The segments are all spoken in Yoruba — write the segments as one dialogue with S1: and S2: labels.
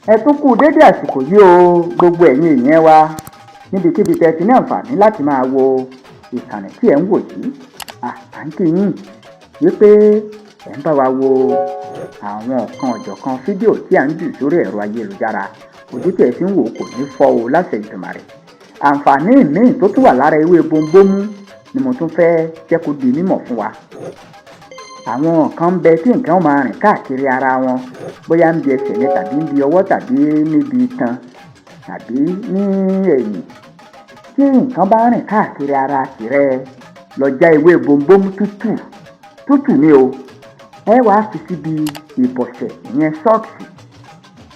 S1: Ẹ tún kú dédé àsìkò yìí o, gbogbo ẹ̀yin èèyàn wa níbikíbi tẹ́ ti ní àǹfààní láti máa wo ìkànnì tí ẹ̀ ń wò yìí. À ń kí yín wípé ẹ̀ ń bá wa wo àwọn ọ̀kan ọ̀jọ̀kan fídíò tí à ń jù sórí ẹ̀rọ ayélujára. Ojú tí ẹ fi ń wò kò ní fọ́ o láṣẹ Èdùmàrè. Àǹfààní míì tó tún wà lára ewé bombomu ni mo tún fẹ́ jẹ́ kó di mímọ̀ fún wa. Àwọn kan ń bẹ tí nǹkan máa rìn káàkiri ara wọn, bóyá ń bi ẹsẹ̀ ni tàbí ń bi ọwọ́ tàbí níbi itan tàbí ní ẹ̀yìn. Tí nǹkan bá rìn káàkiri ara tìrẹ, lọ já ewé bombomu tútù tútù ni o. Ẹ wàá fi síbi ìbọ̀sẹ̀, ìyẹn socks.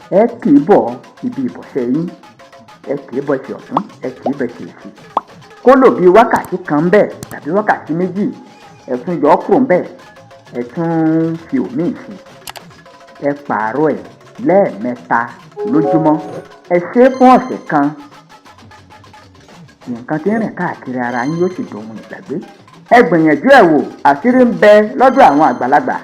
S1: Ẹ kì í bọ̀ ibi ìbọ̀sẹ̀ yín, ẹ kì í bọ̀ ẹsẹ̀ ọ̀tún, ẹ kì í bọ̀ ẹsẹ̀ òsì. Kó lò bí wákàtí 1 ńbẹ̀ tàbí wákàtí 2, ẹ tún yọ ọ́ kúrò ńbẹ̀, ẹ tún fi òmíì sí. Ẹ pààrọ̀ ẹ̀ lẹ́ẹ̀mẹ́ta lójúmọ́. Ẹ ṣe é fún ọ̀sẹ̀ kan, nǹkan tí ń rìn káàkiri ara yín yóò sì dohun ìgbàgbé. Ẹ gbìyànjú ẹ̀ wò, àṣírí ń bẹ lọ́dọ̀ àwọn àgbàlagbà.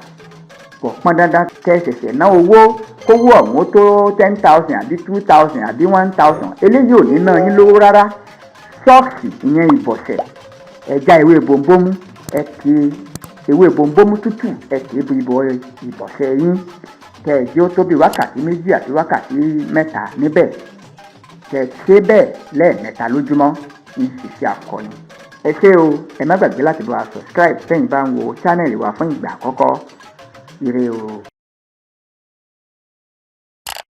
S1: Kò pọn dandan kẹ́ ẹ ṣẹ̀ṣẹ̀ ná owó, kówó ọ̀hún tó 10,000 àbí 2,000 àbí 1,000. Eléyìí ò ní ná yín lówó rárá. Socks, ìyẹn ìbọ̀sẹ̀, ẹ já ewé bombomu, ẹ kì ewé bombomu tútù, ẹ kì í bu ibọ̀ ìbọ̀sẹ̀ yín, kẹ́ ẹ jẹ́ ó tó bí wákàtí 2 àti wákàtí 3 níbẹ̀. Kẹ́ ẹ ṣe bẹ́ẹ̀ lẹ́ẹ̀mẹ́ta lójúmọ́, ń ṣiṣẹ́ akọni. Ẹ ṣé o. Ẹ má gbàgbé láti bá wa subscribe tẹ́yin bá ń wo channel wa fún ìgbà àkọ́kọ́. Ire o.